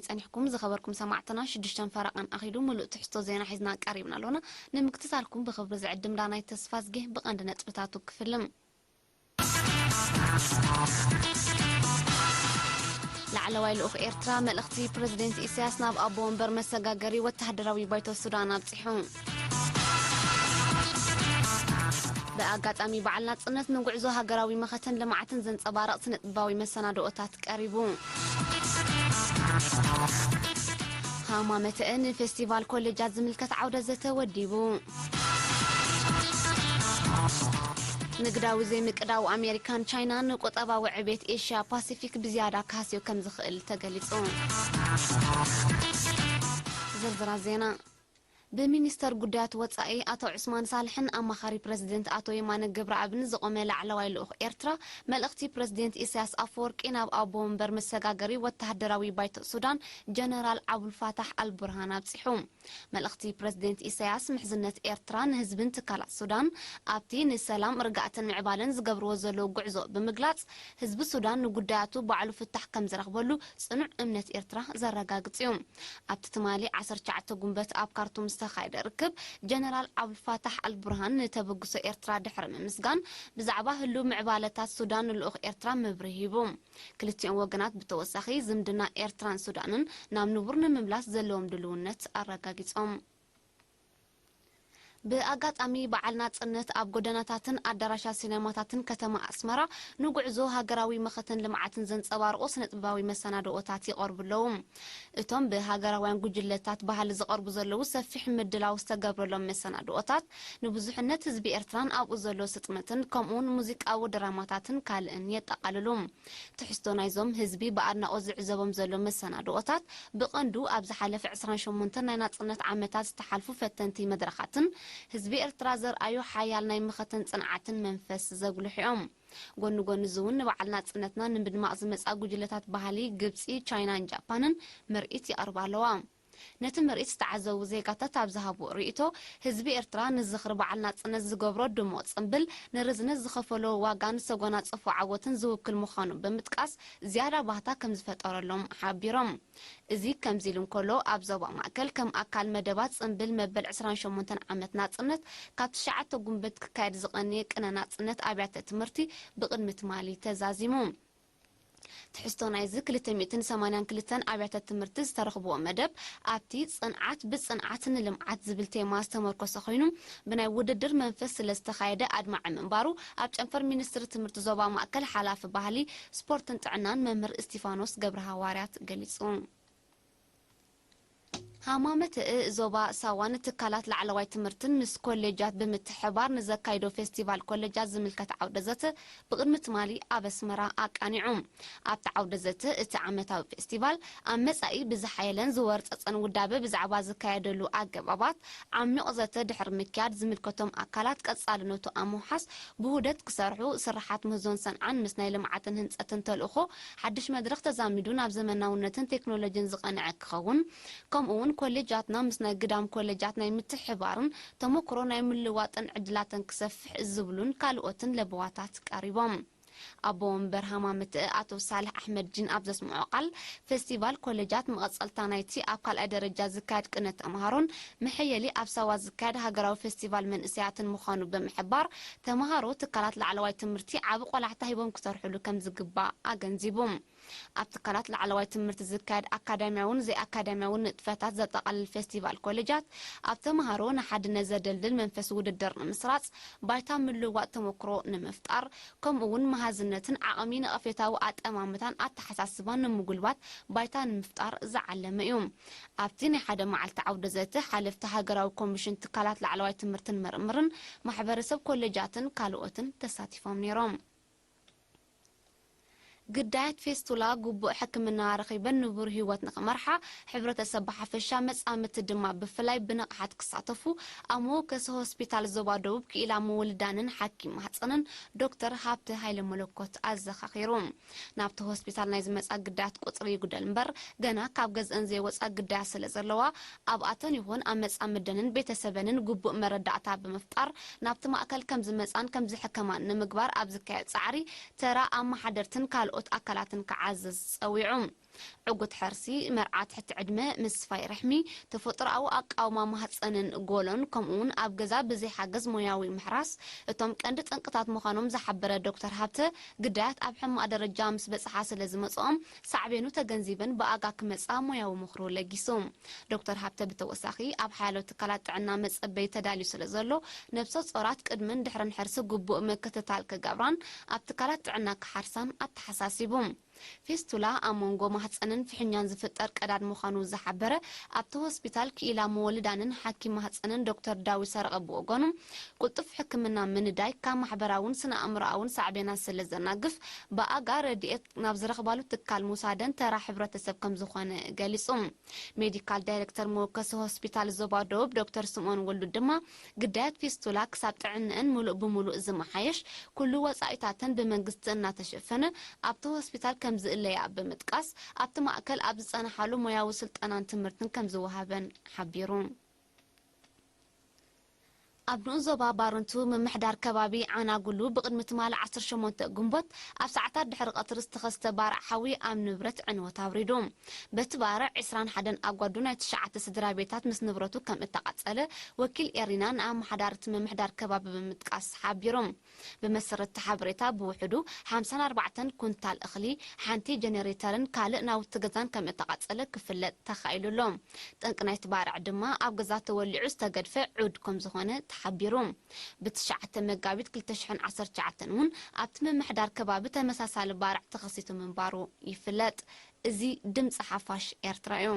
ጸኒሕኩም ዝኸበርኩም ሰማዕትና ሽዱሽተን ፈረቓን ኣኺሉ ምሉእ ትሕዝቶ ዜና ሒዝና ቀሪብና ኣሎና። ንምክትታልኩም ብኽብሪ ዝዕድም ዳናይ ተስፋዝጌ። ብቐንዲ ነጥብታቱ ክፍልም። ላዕለዋይ ልኡኽ ኤርትራ መልእኽቲ ፕረዚደንት ኢሳያስ ናብ ኣቦ ወንበር መሰጋገሪ ወተሃደራዊ ባይቶ ሱዳን ኣብጺሑ። ብኣጋጣሚ በዓል ናጽነት ንጉዕዞ ሃገራዊ መኸተን ልምዓትን ዘንጸባርቕ ስነጥበባዊ መሰናድኦታት ቀሪቡ። ሃማመተአ ንፌስቲቫል ኮሌጃት ዝምልከት ዓውደ ዘተ ወዲቡ። ንግዳዊ ዘይምቅዳው ኣሜሪካን ቻይናን ቁጠባዊ ዕቤት ኤሽያ ፓሲፊክ ብዝያዳ ክሃስዮ ከም ዝኽእል ተገሊጹ። ዝርዝራት ዜና። ብሚኒስተር ጉዳያት ወጻኢ ኣቶ ዑስማን ሳልሕን ኣማኻሪ ፕረዚደንት ኣቶ የማነ ገብረኣብን ዝቖመ ላዕለዋይ ልኡኽ ኤርትራ፣ መልእኽቲ ፕረዚደንት ኢሳያስ ኣፈወርቂ ናብ ኣቦ ወንበር መሰጋገሪ ወተሃደራዊ ባይቶ ሱዳን ጀነራል ዓቡልፋታሕ ኣልቡርሃን ኣብጺሑ። መልእኽቲ ፕረዚደንት ኢሳያስ፣ ምሕዝነት ኤርትራ ንህዝብን ትካላት ሱዳን ኣብቲ ንሰላም፣ ርግኣትን ምዕባለን ዝገብርዎ ዘለዉ ጉዕዞ ብምግላጽ፣ ህዝቢ ሱዳን ንጉዳያቱ ባዕሉ ፍታሕ ከም ዝረኽበሉ ጽኑዕ እምነት ኤርትራ ዘረጋግጽ እዩ። ኣብቲ ትማሊ ዓሰርተ ትሽዓተ ጉንበት ኣብ ካርቱም ዝተኻየደ ርክብ፣ ጀነራል ዓብዱልፋታሕ ኣልቡርሃን ንተበግሶ ኤርትራ ድሕሪ ምምስጋን፣ ብዛዕባ ህሉው ምዕባለታት ሱዳን ንልኡኽ ኤርትራ መብርሂ ሂቡ። ክልቲኦም ወገናት ብተወሳኺ ዝምድና ኤርትራን ሱዳንን ናብ ንቡር ንምምላስ ዘለዎም ድልውነት ኣረጋጊጾም። ብኣጋጣሚ በዓል ናጽነት፣ ኣብ ጎደናታትን ኣዳራሻት ሲነማታትን ከተማ ኣስመራ ንጉዕዞ ሃገራዊ መኸተን ልምዓትን ዘንጸባርቑ ስነጥበባዊ መሰናድኦታት ይቐርቡ ኣለዉ። እቶም ብሃገራውያን ጉጅለታት ባህሊ ዝቐርቡ ዘለዉ ሰፊሕ ምድላው ዝተገብረሎም መሰናድኦታት፣ ንብዙሕነት ህዝቢ ኤርትራን ኣብኡ ዘሎ ስጥመትን፣ ከምኡውን ሙዚቃዊ ድራማታትን ካልእን የጠቓልሉ። ትሕዝቶ ናይዞም ህዝቢ ብኣድናቖት ዝዕዘቦም ዘሎ መሰናድኦታት፣ ብቐንዱ ኣብ ዝሓለፈ ዕስራን ሸሞንተን ናይ ናጽነት ዓመታት ዝተሓልፉ ፈተንቲ መድረኻትን ህዝቢ ኤርትራ ዘርኣዮ ሓያል ናይ መኸተን ጽንዓትን መንፈስ ዘጉልሑ እዮም። ጎኒ ጎኒ እዚ እውን ንበዓል ናጽነትና ንምድማቕ ዝመጻ ጉጅለታት ባህሊ ግብጺ፣ ቻይናን ጃፓንን ምርኢት ይቐርባ ኣለዋ። ነቲ ምርኢት ዝተዓዘቡ ዜጋታት ኣብ ዝሃብዎ ርእይቶ፣ ህዝቢ ኤርትራ ንዝኽሪ በዓል ናጽነት ዝገብሮ ድሙቕ ጽምብል፣ ንርዝነት ዝኸፈሎ ዋጋን ዝተጎናጸፎ ዓወትን ዝውክል ምዃኑ ብምጥቃስ፣ ዝያዳ ባህታ ከም ዝፈጠረሎም ሓቢሮም። እዚ ከምዚ ኢሉ እንከሎ፣ ኣብ ዞባ ማእከል ከም ኣካል መደባት ጽምብል መበል ዕስራን ሸሞንተን ዓመት ናጽነት፣ ካብ ትሽዓተ ጉንበት ክካየድ ዝቐነየ ቅነ ናጽነት ኣብያተ ትምህርቲ ብቕድሚ ትማሊ ተዛዚሙ። ትሕዝቶ ናይዚ ክልተ ሚእትን ሰማንያን ክልተን ኣብያተ ትምህርቲ ዝተረኽብዎ መደብ፣ ኣብቲ ጽንዓት ብጽንዓት ንልምዓት ዝብል ቴማ ዝተመርኮሰ ኮይኑ፣ ብናይ ውድድር መንፈስ ስለ ዝተኻየደ ኣድማዒ ምንባሩ ኣብ ጨንፈር ሚኒስትሪ ትምህርቲ ዞባ ማእከል ሓላፊ ባህሊ፣ ስፖርትን ጥዕናን መምህር እስቲፋኖስ ገብረ ሃዋርያት ገሊጹ። ሃማመተእ ዞባ ሳዋን ትካላት ላዕለዋይ ትምህርትን ምስ ኮሌጃት ብምትሕባር ንዘካይዶ ፌስቲቫል ኮሌጃት ዝምልከት ዓውደ ዘተ ብቕድሚ ትማሊ ኣብ ኣስመራ ኣቃኒዑ። ኣብቲ ዓውደ ዘተ እቲ ዓመታዊ ፌስቲቫል ኣብ መጻኢ ብዝሓየለን ዝወርጸጸን ውዳበ ብዛዕባ ዝካየደሉ ኣገባባት ዓሚቕ ዘተ ድሕሪ ምክያድ፣ ዝምልከቶም ኣካላት ቀጻልነቱ ኣብ ምውሓስ ብውህደት ክሰርሑ፣ ስርሓት ምህዞን ሰንዓን ምስ ናይ ልምዓትን ህንጸትን ተልእኾ ሓድሽ መድረኽ ተዛሚዱ ናብ ዘመናውነትን ቴክኖሎጂን ዝቐንዐ ክኸውን፣ ከምኡ እውን ኮሌጃትና ምስ ናይ ግዳም ኮሌጃት ናይ ምትሕብባርን ተመክሮ ናይ ምልዋጥን ዕድላተን ክሰፍሕ ዝብሉን ካልኦትን ለበዋታት ቀሪቦም። ኣቦ ወንበር ሃማመተእ ኣቶ ሳልሕ ኣሕመድ ጂን ኣብ ዘስምዖ ቃል፣ ፌስቲቫል ኮሌጃት መቐጸልታ ናይቲ ኣብ ካልኣይ ደረጃ ዝካየድ ቅነ ተምሃሮን መሐየሊ ኣብ ሳዋ ዝካየድ ሃገራዊ ፌስቲቫል መንእሰያትን ምዃኑ ብምሕባር፣ ተምሃሮ ትካላት ላዕለዋይ ትምህርቲ ዓቢ ቆላሕታ ሂቦም ክሰርሕሉ ከም ዝግባእ ኣገንዚቡ። ኣብ ትካላት ላዕለዋይ ትምህርቲ ዝካየድ ኣካዳሚያውን ዘይኣካዳሚያውን ንጥፈታት ዘጠቓልል ፌስቲቫል ኮሌጃት፣ ኣብ ተምሃሮ ንሓድነት ዘደልድል መንፈስ ውድድር ንምስራጽ፣ ባይታ ምልውዋጥ ተመክሮ ንምፍጣር፣ ከምኡ እውን መሃዝነትን ዓቕሚ ነቐፌታዊ ኣጠማምታን ኣተሓሳስባን ንምጉልባት ባይታ ንምፍጣር ዝዓለመ እዩ። ኣብቲ ናይ ሓደ መዓልቲ ዓውደ ዘተ፣ ሓለፍቲ ሃገራዊ ኮሚሽን ትካላት ላዕለዋይ ትምህርትን ምርምርን፣ ማሕበረሰብ ኮሌጃትን ካልኦትን ተሳቲፎም ነይሮም። ግዳያት ፌስቱላ ግቡእ ሕክምና ረኺበን ንቡር ህይወት ንኽመርሓ፣ ሕብረተሰብ ብሓፈሻ፣ መጻምድቲ ድማ ብፍላይ ብንቕሓት ክሳተፉ ኣብ መወከሲ ሆስፒታል ዞባ ደቡብ ክኢላ ምውልዳንን ሓኪም ማህጸንን ዶክተር ሃብተ ሃይለ መለኮት ኣዘኻኺሩ። ናብቲ ሆስፒታል ናይ ዝመጻ ግዳያት ቁጽሪ ይጉደል እምበር፣ ገና ካብ ገዝአን ዘይወጻ ግዳያት ስለ ዘለዋ፣ ኣብኣተን ይኹን ኣብ መጻምደንን ቤተሰበንን ግቡእ መረዳእታ ብምፍጣር፣ ናብቲ ማእከል ከም ዝመጻን ከም ዝሕከማን ንምግባር ኣብ ዝካየድ ጻዕሪ፣ ተራ ኣመሓደርትን ካልኦት ካልኦት ኣካላትን ክዓዝዝ ጸዊዑ። ዕጉት ሕርሲ፣ መርዓ ትሕቲ ዕድመ፣ ምስፋይ ርሕሚ፣ ተፈጥሮኣዊ ኣቃውማ ማህጸንን ጎሎን፣ ከምኡውን ኣብ ገዛ ብዘይ ሓገዝ ሞያዊ ምሕራስ፣ እቶም ቀንዲ ጠንቅታት ምዃኖም ዝሓበረ ዶክተር ሃብተ፣ ግዳያት ኣብ ሕማቕ ደረጃ ምስ በጽሓ ስለ ዝመጽኦም፣ ሳዕቤኑ ተገንዚበን ብኣጋ ክመጻ ሞያዊ ምኽሩ ለጊሱ። ዶክተር ሃብተ ብተወሳኺ፣ ኣብ ሓያሎ ትካላት ጥዕና መጸበይ ተዳልዩ ስለ ዘሎ፣ ነብሰ ጾራት ቅድምን ድሕርን ሕርሲ ግቡእ ምክትታል ክገብራን ኣብ ትካላት ጥዕና ክሓርሳን ኣተሓሳሲቡ። ፌስቱላ ኣብ መንጎ ማህጸንን ፍሕኛን ዝፍጠር ቀዳድ ምዃኑ ዝሓበረ ኣብቲ ሆስፒታል ክኢላ ምወልዳንን ሓኪም ማህጸንን ዶክተር ዳዊት ሰረቐ ብወገኑ፣ ቅልጡፍ ሕክምና ምንዳይ ካብ ማሕበራውን ስነ ኣእምሮኣውን ሳዕቤናት ስለ ዘናግፍ፣ ብኣጋ ረድኤት ናብ ዝረኽባሉ ትካል ምውሳደን ተራ ሕብረተሰብ ከም ዝኾነ ገሊጹ። ሜዲካል ዳይሬክተር መወከሲ ሆስፒታል ዞባ ደቡብ ዶክተር ስምኦን ወልዱ ድማ፣ ግዳያት ፌስቱላ ክሳብ ጥዕንአን ምሉእ ብምሉእ ዝመሓየሽ፣ ኩሉ ወጻኢታተን ብመንግስቲ እናተሸፈነ፣ ኣብቲ ሆስፒታል ከም ዝእለያ ብምጥቃስ፣ ኣብቲ ማእከል ኣብ ዝጸንሓሉ ሞያዊ ስልጠናን ትምህርትን ከም ዝወሃበን ሓቢሩ። ኣብ ንኡስ ዞባ ባረንቱ ምምሕዳር ከባቢ ዓናጉሉ ብቕድሚ ትማሊ ዓሰርተ ሸሞንተ ግንቦት ኣብ ሰዓታት ድሕሪ ቀትሪ ዝተኸስተ ባርዕ ሓዊ ኣብ ንብረት ዕንወት ኣውሪዱ። በቲ ባርዕ ዕስራን ሓደን ኣጓዱ ናይ ትሽዓተ ስድራ ቤታት ምስ ንብረቱ ከም እተቓጸለ ወኪል ኤሪና ንኣመሓዳሪ እቲ ምምሕዳር ከባቢ ብምጥቃስ ሓቢሮም። ብመሰረት እቲ ሓበሬታ ብውሕዱ ሓምሳን ኣርባዕተን ኩንታል እኽሊ፣ ሓንቲ ጀነሬተርን ካልእ ናውቲ ገዛን ከም እተቓጸለ ክፍለጥ ተኻኢሉ ኣሎ። ጠንቂ ናይቲ ባርዕ ድማ ኣብ ገዛ ተወሊዑ ዝተገድፈ ዑድ ከም ዝኾነ ተሓቢሩ። ብትሽዓተ መጋቢት ክልተ ሽሕን ዓሰርተ ትሽዓተን እውን ኣብቲ ምምሕዳር ከባቢ ተመሳሳሊ ባርዕ ተኸሲቱ ምንባሩ ይፍለጥ። እዚ ድምፂ ሓፋሽ ኤርትራ እዩ።